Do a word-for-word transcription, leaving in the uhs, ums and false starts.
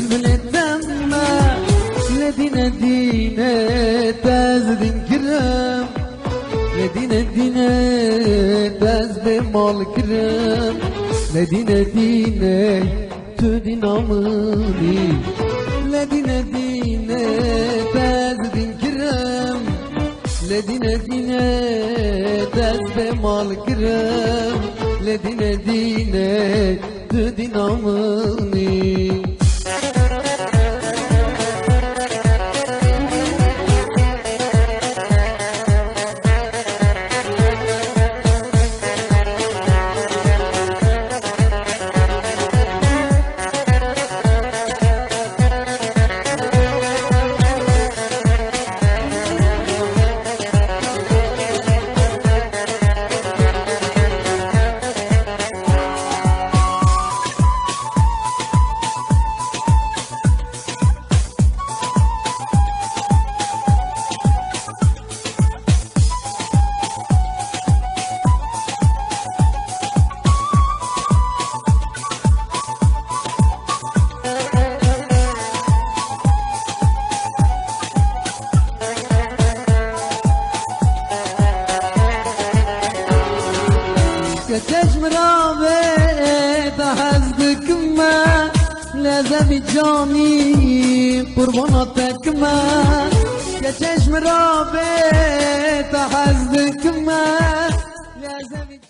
Milê te me, lê dîne dîne te ez dîn kirim. Lê dîne dîne te ez bê mal kirim. Lê dîne dîne tu dîna min î. Lê dîne dîne te ez dîn kirim. Lê dîne dîne te ez bê mal kirim. Lê dîne dîne tu dîna min î. Keçek miravê te hez dikim me, lê zemî canî qurbana te kime. Keçek miravê te hez dikim me, lê zemî